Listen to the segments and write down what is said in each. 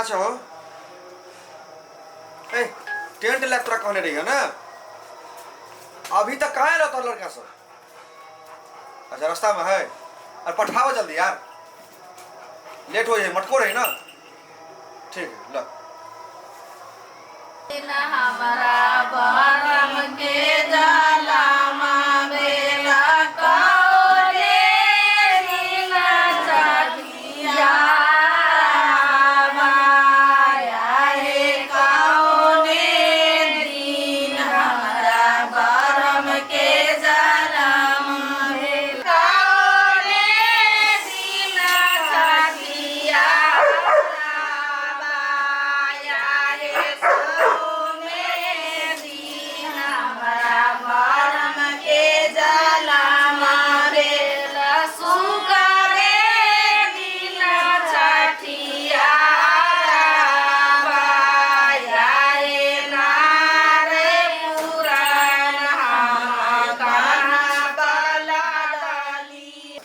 कहाँ छहो? ए, टेंट ले तोरा कहने रही है ना, अभी तक कहाँ रहता लड़का सब? अच्छा रास्ता में है। अरे पठाओ जल्दी यार, लेट हो जाए, मटको रही ना। ठीक है ल। हमरा बरम के जलामा बेला कौरे नीना चकिया माया हे कौने दिन हमरा बरम के जलामा बेला कौने दिन चकिया माया हे कौने दिन हमरा बरम के जलामा बेला सुकरे दिन छठिया माया हे नारे पुराण हम कहाँ बला डाली।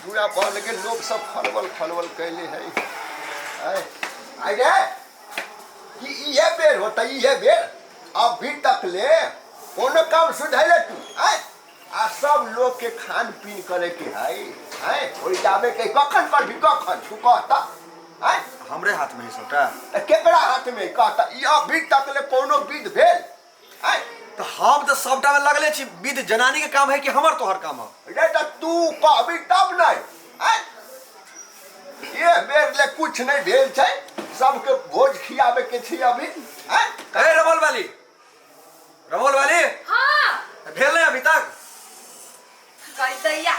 दूरा पर लेकिन लोग सब फलवल फलवल कैले है। आय आय रे, कि इहे बेर होता, इहे बेर अभी तक ले कोनो काम सुधैले तू? आय आ सब लोग के खान पीन करे के है, आय ओरियाबे के कखन पर भी कखन तू कहता? आय हमरे हाथ में है सबटा। त केकरा हाथ में कहता? ई अभी तक ले कोनो विध भेल? आय तो हम तो सबटा में लगले छी। विध जनानी के काम है कि हमर तोहर काम है? रे त तू कहबी तब नहीं। आय ये बेर ले कुछ नहीं भेल छै, सबके भोज खियाबे के छै अभी। आय ए रमोल वाली, रमोल वाली। हाँ। भेल नहीं अभी तक? कहि दैया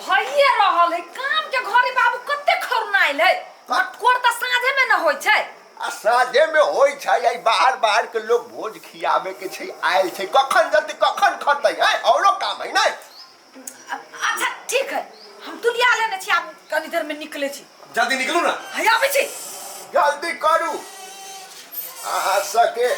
भइए रहल है काम के घरे। बाबू कते खरुनाइल है, मटकोर तऽ साँझे में न होइ छै। आ साँझे में होइ छै, आई बाहर बाहर के लोग भोज खियाबे के छै आयल छै, कखन जल्दी कखन खतै? आय औरो काम है नहीं? अच्छा ठीक है, हम तुलिया लेने छी, आब कनी देर में निकले छी। जल्दी निकलू ना। है आबै छी। जल्दी करू। अहाँ सबके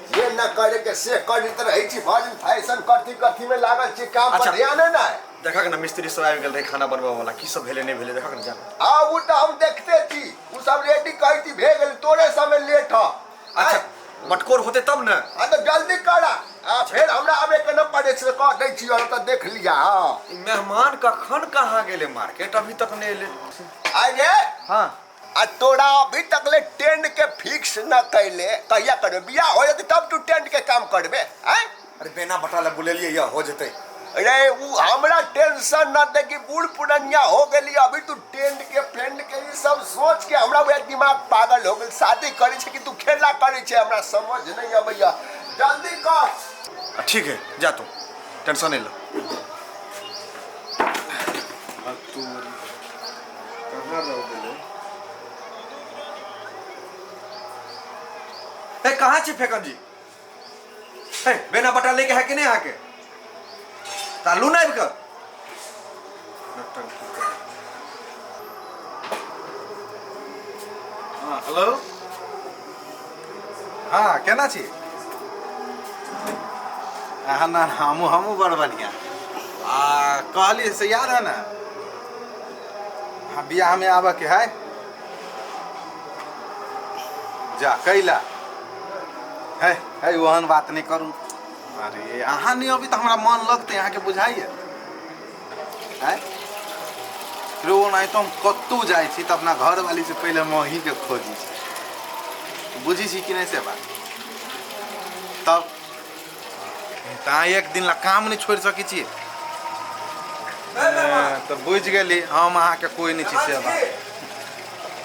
जे न करे के से करैत रहै छी, भरि दिन फैशन कथी कथी में लागल छी, काम पर अच्छा। ध्यान नहि। देखा ना मिस्त्री सब आबि गेल रहे खाना बनबै वाला, की सब भेलै नहि भेलै देखा ना जाना। आ उ तऽ हम देखते छी, उ सब रेडी कहै छी भे गेल, तोरे समय लेट ह। अच्छा मटकोर होते तब ने। हाँ तऽ जल्दी करा, आ फेर हमरा आबे के न पड़े छै, कह दै छी और तऽ देख लिया। हाँ ई मेहमान कखन कहाँ गेलै मार्केट, अभी तक नहि एलै। अरे हाँ आ तोरा अभी तक ले टेंट के फिक्स न कैले, कहिया करबे? बियाह हो जेतै तब तू टेंट के काम करबे? आँय अरे बेना बटा ले बुलेलियै या हो जेतै। अरे उ हमरा टेंशन न दे कि बूढ़ पुरनिया हो गेली, अभी तू टेंट के फेंट के ई सब सोच के हमरा वएह दिमाग पागल हो गेल। शादी करै छै कि तू खेला करै छै, हमरा समझ नहीं अबैया। जल्दी कर। ठीक है जा, तू टेंशन नहीं लो। तू कहाँ रह गेलै? ए कहाँ छी फेकन जी? ए बेना बटा लेके है कि नहीं आके तालू ना आबि कऽ। हाँ हेलो, हाँ केना छी अहाँ? ना हमहूँ हमहूँ बड़ बढ़िआँ। आ कहली से याद है ना? हाँ बियाहमे आबऽके है। जा कैला है है ओहन बात नहि करू। अरे अहाँ नहि अबी तऽ हमरा मन लगतै, अहाँके बुझाइए? आँय रो, ओनाहितो हम कतहु जाइ छी तऽ अपना घरवालीसँ पहिले हम अहीँके खोजै छी, बुझै छी कि नहि से बात? तब तऽ अहाँ एक दिन ला काम नहि छोड़ि सकै छी तऽ बुझि गेली हम अहाँके कोइ नहि छी से बात।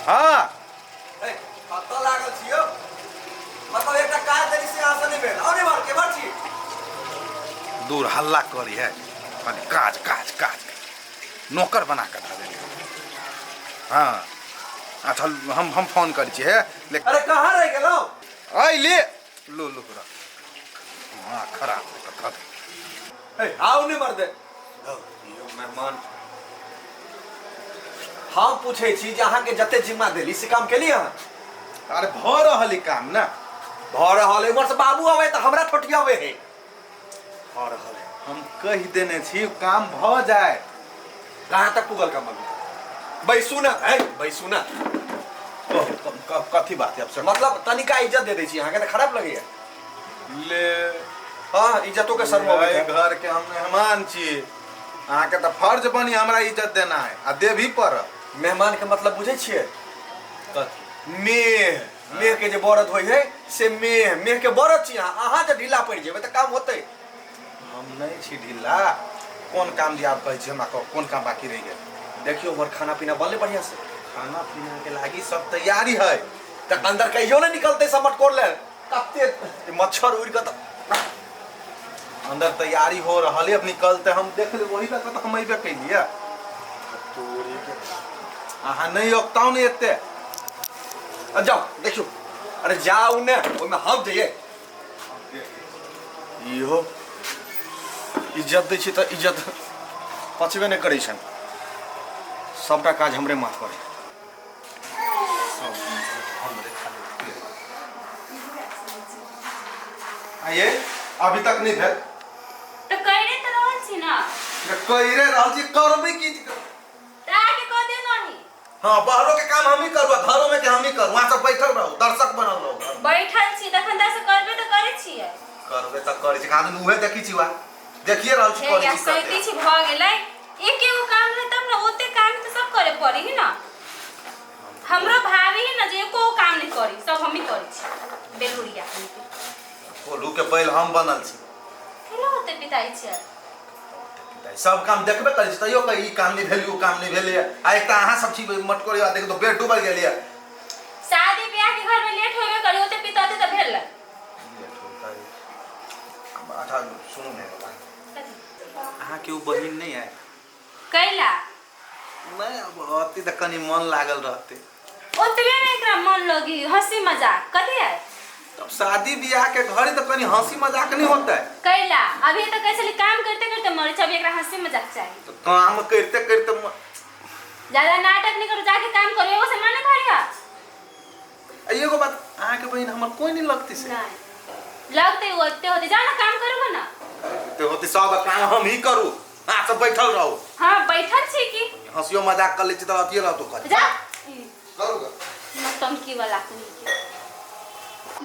हाँ कतऽ लागल छी यौ? मतलब एकटा काज देली से अहाँ से नहि भेल। आउ ने इम्हर, केम्हर छी? दूर हल्ला करी है, खाली काज काज काज, नौकर बना कऽ धऽ देली। हाँ अच्छा, हम फोन करै छी हे ले। अरे कहाँ रहि गेलहुँ? अइ ले लो लो रख, हाँ खराब कऽ धऽ दे। ए, आउ ने मर्दे। यौ मेहमान, हम पूछै छी जे अहाँके जते जिम्मा देली से काम केली अहाँ? अरे भऽ रहल है काम ना। भऽ रहल है, उम्हर से बाबू आबै तऽ हमरा ठोटियाबै है। भऽ रहल है। हम कहि देने छी काम भऽ जाए। कहाँ तक पुगल काम अभी? बैसू ना, है बैसू ना। कहू कथी बात है अब से? मतलब तनिका इज्जत दे दै छी अहाँके तऽ खराब लगैया। ले हाँ, इज्जतो के शर्म अबै एहि है। घर के हम मेहमान छी, अहाँके तऽ फर्ज बनी हमरा इज्जत देना है आ देवी पर। मेहमान के मतलब बुझै छियै? कथी? मेह, मेह के जे बरद होइ है से मेह, मेह के बरद छी अहाँ। अहाँ जे ढीला पड़ि जेबै तऽ काम होतै? हम नहि छी ढीला। कोन काम दिया कहै छी हमरा? कहू, कोन काम बाकी रहि गेल? देखियौ, उम्हर खाना पीना बनलै बढ़िया से? खाना पीना के लागी सब तैयारी है। तऽ अंदर कहियो नहि निकलतै सब मटकोर ले, कते मच्छर उड़ि कऽ तऽ अंदर तैयारी हो रहल है, अब निकलते हम देख ले। वही लऽ कऽ तऽ हम अयबे कैलियै। अहाँ नहि औगताउ ने एते। आ जाउ, देखियौ। अरे जाउ ने, ओहिमे हम जइयै? इहो इज्जत दै छी तऽ इज्जत पचबे नहि करै छनि, सबटा काज हमरे माथ पर है। आइए, अभी तक नहीं भेल? तऽ करिरे तऽ रहल छी ना। कइरे रहल छी, करबै की? तऽ आके कऽ दियौ नहीं। हाँ, बाहरों के काम हम ही करू, घरों में के हम ही करू। वहाँ सब बैठल रहो, दर्शक बनल रहो घर में। बैठल छी तखन तऽ से करबे तऽ करै छियै। करबे तऽ करै छी, आदमी उहे देखी छी, वा देखिए रहल छी। हे करै या छी कते। सैती छी भऽ गेलै। एके गो काम रहै तब ने, ओते काम तऽ सब करे पड़ी है ना। हमरो भाभी है ना जे एको गो काम नहीं करी, सब हमही करै छी। बेलुरिया के कोल्हू के बैल हम बनल छी। केना होते पिताई छियै? सब काम देखबे करै छी, तैयो कही ई काम नहि भेल, ओ काम नहि भेलै। आ एक तऽ अहाँ सब छी मटकोरी, देख तो बेड डूबल गेलियै। शादी ब्याह के घर में लेट होबे करी, ओते पिताते तऽ भेल। अच्छा सुनू ने, एगो बात। अहाँके ओ बहिन नहि है? कैला? नहि, अब अति तऽ कनि मन लागल रहतै। ओतबे में एकरा मन लगी? हंसी मजाक कथी है? तब शादी बियाह के घड़ी तऽ कनि हंसी मजाक नहीं होता है? कैला? अभी तऽ कैसे काम करते करते मरे छै, अभी एकरा हंसी मजाक चाहिए? तो काम करते करते ज्यादा नाटक नहीं करो, जाके काम करो। एगो सामान खरीदा। आ एगो बात, अहाँके बहिन हमर कोई नहीं लगती से? नहीं लगते, ओते होते। जा ना, काम करो ना। ते होते, सब काम हम ही करू, अहाँ सब बैठल रहू। हाँ, बैठल छी की। हंसियो मजाक कर लै छी तऽ अथिए रहतो कर। जा। करू ग। नौटंकी वाला कुनी के।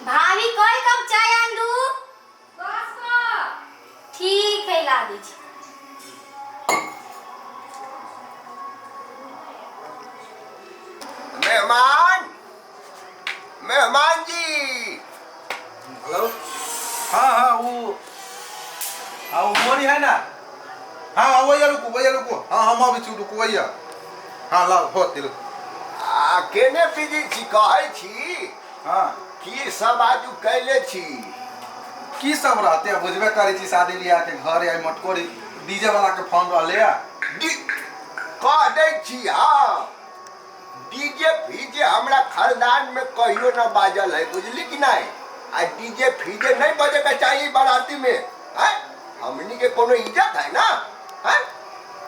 भाभी, कोई कप चाय आन दू? 10 कप। ठीक है, ला दी छी। मेहमान, मेहमान जी। हेलो, हाँ हाँ, वो हाँ, वो मोनी है ना? हाँ हाँ, वही रुकू, वही रुकू। हाँ, हम अबै छी, रुकू वही। हाँ, लाओ हो तिल। आ केने बिजी छी? कहै छी की सब आजू कैले छी? की सब रहते, बुझबे करै छी, शादी बियाह के घर आई, मटकोरी, डीजे वाला के फोन रहले आ। कह दै छी, हाँ, डीजे फीजे हमरा खानदान में कहियो न बाजल है, बुझली कि नहीं? आ डीजे फीजे नहीं बजे के चाहिए बाराती में हैं? हमनी के कोनो इज्जत है ना हैं?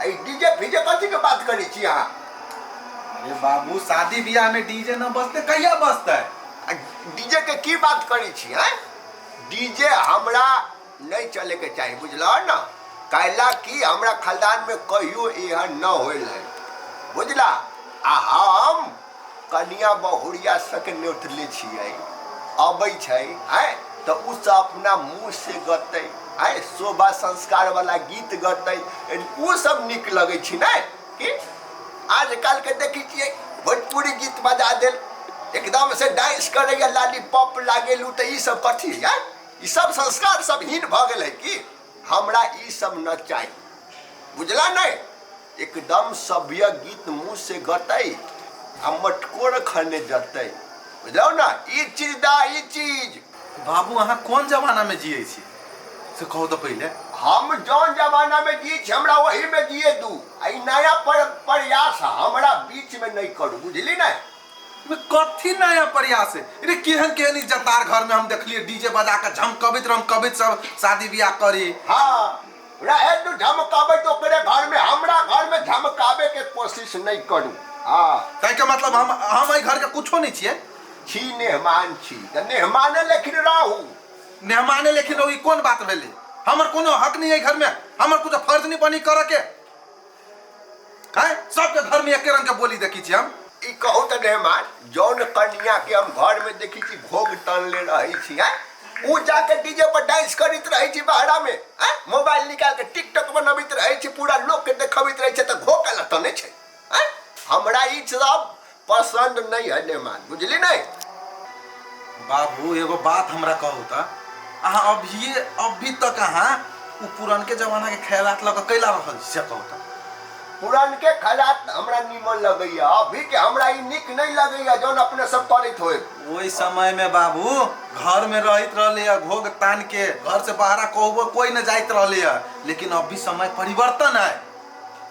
आ ई डीजे फीजे कथी के बात करै छी अहाँ? अरे बाबू, शादी बियाह में डीजे न बजते, कहिया बजते? आ डीजे के की बात करै छी हैं? डीजे हमरा नहीं चले के चाही, बुझल न? कैला कि हमरा खानदान में कहियो एहन न होल है, बुझला? आ हम कनिया बहुरिया सबके न्योतले छियै, अबै छै आँय तऽ ओ सब अपना मुँह से गतै आँय, शोभा संस्कार वाला गीत गतै, ओ सब नीक लगै छै। ने कि आजकल के देखै छियै, भोजपुरी गीत बजा देल, एकदम से डांस करैया, लालीपॉप लागेलू, तऽ ई सब कथी है? ई सब संस्कार सब हीन भऽ गेल है की? हमरा ई सब न चाही, बुझला नहीं? एकदम सभ्य गीत मुँह से गतै आ मटकोर खने जतै, बुझलौ ना? ई चीज दा ई चीज। बाबू, अहाँ कोन जमाना में जियै छी से कहू तऽ पहिले। हम जौन जमाना में जियै छी, हमरा वही में जिए दू। आ ई नया पर प्रयास हमरा बीच में नहीं करू, बुझली ने? में कथी नया प्रयास है? अरे, केहन केहन इज्जतदार घर में हम देखलिए डीजे बजा के झमकबैत रमकबैत सब शादी बियाह करी। हाँ, रहे तू झमकाबै तो ओकरे घर में, हमरा घर में झमकावे के कोशिश नहीं करू। हाँ। ताहि के मतलब हम एहि घर के कुछो नहीं छियै? छी, मेहमान छी तऽ मेहमाने लेकिन रहू। मेहमाने लेकिन रहू, ई कोन बात भेलै? हमर कोनो हक नहीं है घर में? हमर कुछ फर्ज नहीं बनी करे के हैं? सबके घर में एके रंग के बोली देखी छी हम। ई कहू तऽ मेहमान, जौन कनिया के हम घर में देखी छी घोघ तनले रहै छी, आँय, उ जाके डीजे पर डांस करैत रहै छी बहरा में, आँय, मोबाइल निकाल के टिकटॉक बनबैत रहै छी, पूरा लोक के देखबैत रहै छै, तऽ घोघ काला तने छै? आँय, हमरा ई सब पसंद नहीं है मेहमान, बुझली नहीं? बाबू एगो बात हमरा कहू तऽ, अहाँ अभिये अभी तक अहाँ उ पुरनके जमाना के ख्यालात लऽ कऽ कैला रहल छी से कहू तऽ? पुरनके ख्यालात हमरा नीमन लगैया, अभी के हमरा ई नीक नहीं लगैया जौन अपने सब करैत होय। ओहि समय में बाबू घर में रहत रहले है घोघ तान के, घर से बाहरा कहबो कोई न जाइत रहले है, लेकिन अभी समय परिवर्तन है,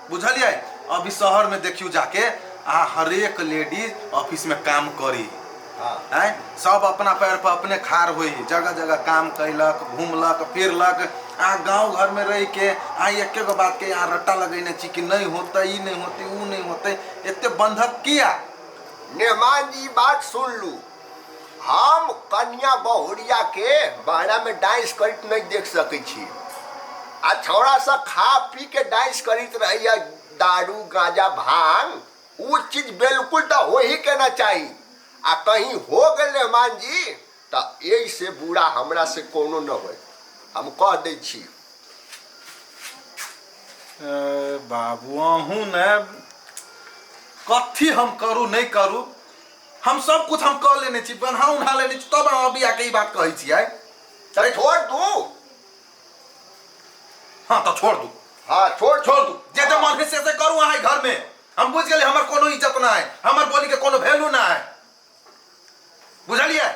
बुझलियै? अभी शहर में देखियो जाके आ हरेक लेडीज ऑफिस में काम करी। हाँ। आँय, सब अपना पैर पर अपने खाड़ होई, जगह जगह काम कैलक, घूमलक फिरलक। आ गांव घर में रह के आ एके गो बात के यहाँ रट्टा लगेने छी कि नहीं होते, ई नहीं होते, ऊ नहीं होते, एते बंधक किया? मेहमान जी बात सुन लू, हम कन्या बहुरिया के बहरा में डांस करत नहीं देख सकै छी, आ छौड़ा सब खा पी के डांस करत रहैया, दारू गांजा भांग, उ चीज बिल्कुल तो हो ही के ना चाही। आ कहीं हो गए मेहमान जी तो एहि से बुरा हमरा से कोनो न होय, हम कह दै छी। बाबू अहूँ ने कथी हम करू नहीं करू, हम सब कुछ हम कह लेने छी, बन्हा उन्हा लेने छी, तब अहाँ अभी आके ई बात कहै छियै। तऽ छोड़ दू। हाँ तो छोड़ दू। हाँ छोड़ छोड़ दू, जे जे मन है से करू अहाँ घर में। हम बुझ गेलियै हमर कोनो इज्जत ना है, हमर बोली के कोनो वैल्यू ना है, बुझलियै?